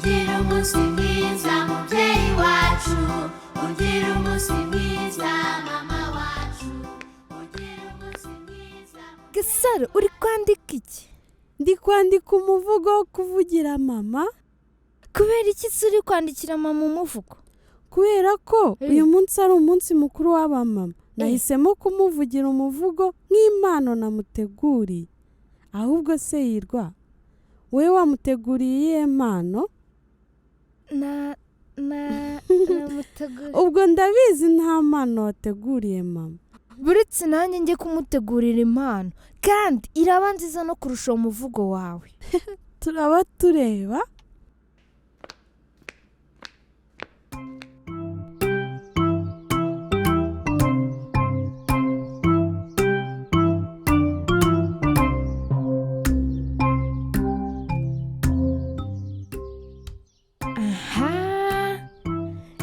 Ugira umunsi mwiza mubyeyi wacu, ugira umunsi mwiza mama wacu, ugira umunsi mwiza. Gasaro, uri kwandika iki? Ndi kwandika umuvugo wo kuvugira mama. Kubera iki se uri kwandikira mama umuvugo? Kubera ko uyu munsi ari umunsi mukuru w'abamama, nahisemo kumuvugira umuvugo nk'impano namuteguriye. Ahubwo se Hirwa, wowe wamuteguriye iyihe mpano? Na na namuteguriye. Ubwo ndabizi nta mpano wateguriye mama. Buretse nanjye njye kumutegurira impano, kandi iraba nziza no kurusha uwo muvugo wawe. Turaba tureba. Aha,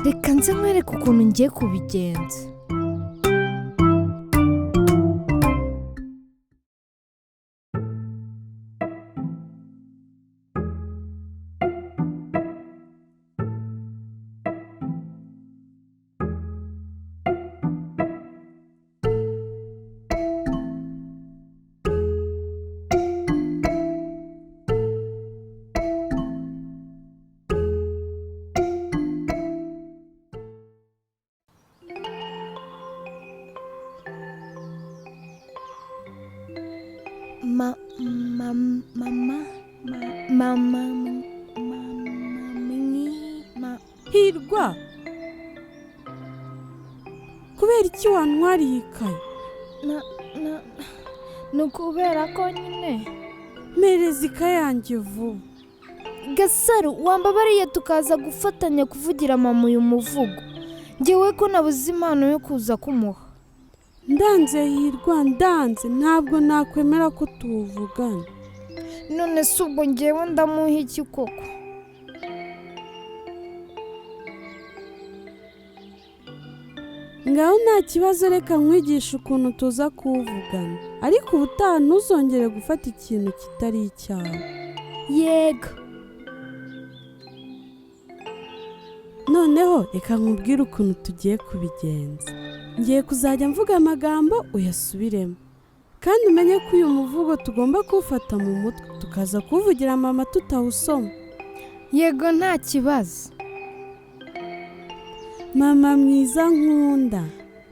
reka nze nkwereke ukuntu ngiye kubigenza. Ma ma mama ma mama mama ma. Hirwa, kubera iki wantwariye ikayi? Na na ni ukubera ko nyine. Mpereza ikayi yanjye vuba. Gasaro, wambabariye tukaza gufatanya kuvugira mama uyu muvugo? Ngewe ko nabuze impano yo kuza kumuha. Ndanze Hirwa, ndanze, ntabwo nakwemera ko tuwuvugana. None se ubwo ngewe ndamuha iki koko? Ngaho nta kibazo, reka nkwigishe ukuntu tuza kuwuvugana, ariko ubutaha ntuzongere gufata ikintu kitari icyawe. Yego. Noneho reka nkubwire ukuntu tugiye kubigenza. Ngiye kuzajya mvuga amagambo uyasubiremo, kandi umenye ko uyu muvugo tugomba kuwufata mu mutwe, tukaza kuwuvugira mama tutawusoma. Yego, nta kibazo. Mama mwiza nkunda,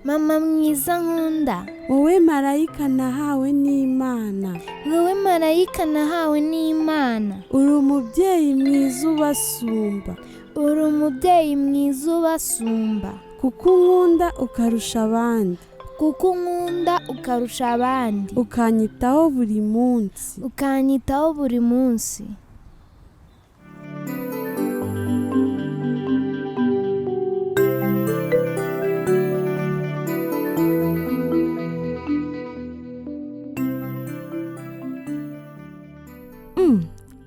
Mama mwiza nkunda, wowe marayika nahawe n'Imana, wowe marayika nahawe n'Imana, uri umubyeyi mwiza ubasumba, uri umubyeyi mwiza ubasumba, kuko unkunda ukarusha abandi, kuko unkunda ukarusha abandi, ukanyitaho buri munsi, ukanyitaho buri munsi.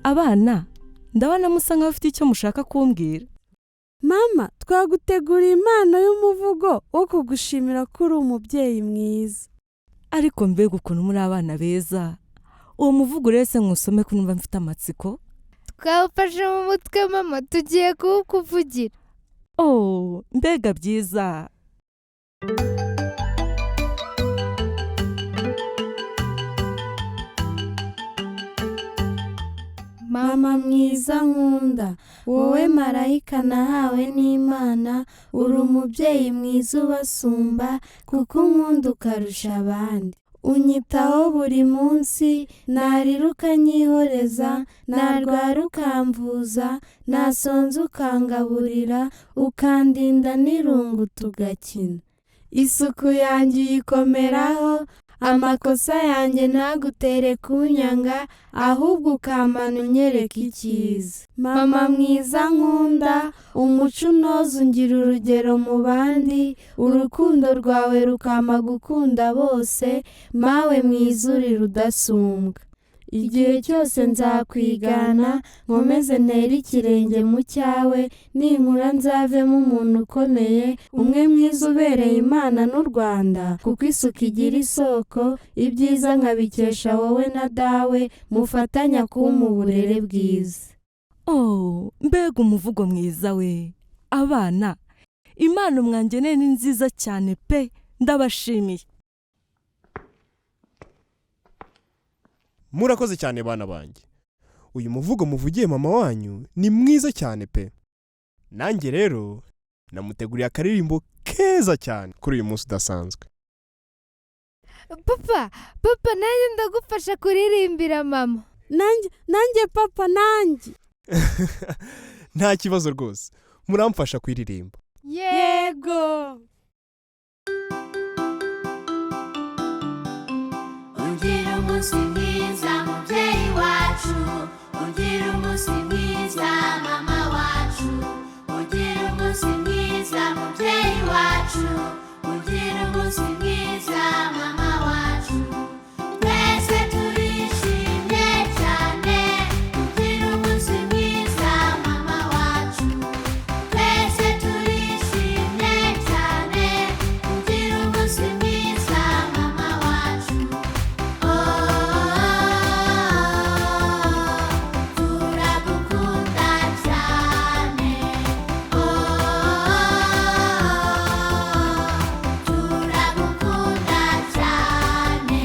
Abana, ndabona musa nkaho ufite icyo mushaka kumbwira. Mama, twaguteguriye impano y'umuvugo wo kugushimira ko uri umubyeyi mwiza. Ariko mbega ukuntu muri abana beza! Uwo muvugo rero se nkusome ko numva mfite amatsiko? Twawufashe mu mutwe mama, tugiye kuwukuvugira. Oh, mbega byiza! Mama mwiza nkunda, wowe marayika nahawe n'Imana, uri umubyeyi mwiza ubasumba, kuko unkunda ukarusha abandi. Unyitaho buri munsi, narira ukanyihoreza, narwara ukamvuza, nasonza ukangaburira, ukandinda n'irungu tugakina. Isuku yanjye uyikomeraho, amakosa yanjye ntagutere kunyanga, ahubwo ukampana unyereka icyiza. Mama mwiza nkunda, umuco unoza ungira urugero mu bandi, urukundo rwawe rukampa gukunda bose, mawe mwiza uri rudasumbwa. Igihe cyose nzakwigana, nkomeze ntere ikirenge mu cyawe, ninkura nzavemo umuntu ukomeye, umwe mwiza ubereye Imana n'u Rwanda, kuko isuku igira isoko, ibyiza nkabikesha wowe na dawe, mufatanya kumpa uburere bwiza. Oh, mbega umuvugo mwiza we! Abana, impano mwangeneye ni nziza cyane pe, ndabashimiye. Murakoze cyane bana banjye. Uyu muvugo muvugiye mama wanyu ni mwiza cyane pe. Nanjye rero namuteguriye akaririmbo keza cyane kuri uyu munsi udasanzwe. Papa, papa, nanjye ndagufasha kuririmbira mama. Nanjye, nanjye papa, nanjye. Nta kibazo rwose, muramfasha kuririmba. Yego. Ugira umunsi mwiza mubyeyi wacu, ugira umunsi mwiza mama wacu, ugira umunsi mwiza mubyeyi wacu, ugira umunsi mwiza mama wacu. Twese turishimye cyane, ugira umunsi mwiza mama wacu. Twese turishimye cyane, ugira umunsi mwiza mama wacu. Turagukunda cyane, turagukunda cyane.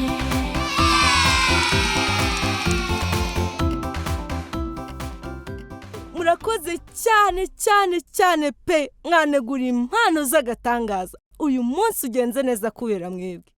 Murakoze cyane cyane cyane pe, mwanegura impano z'agatangaza. Uyu munsi ugenze neza kubera mwebwe.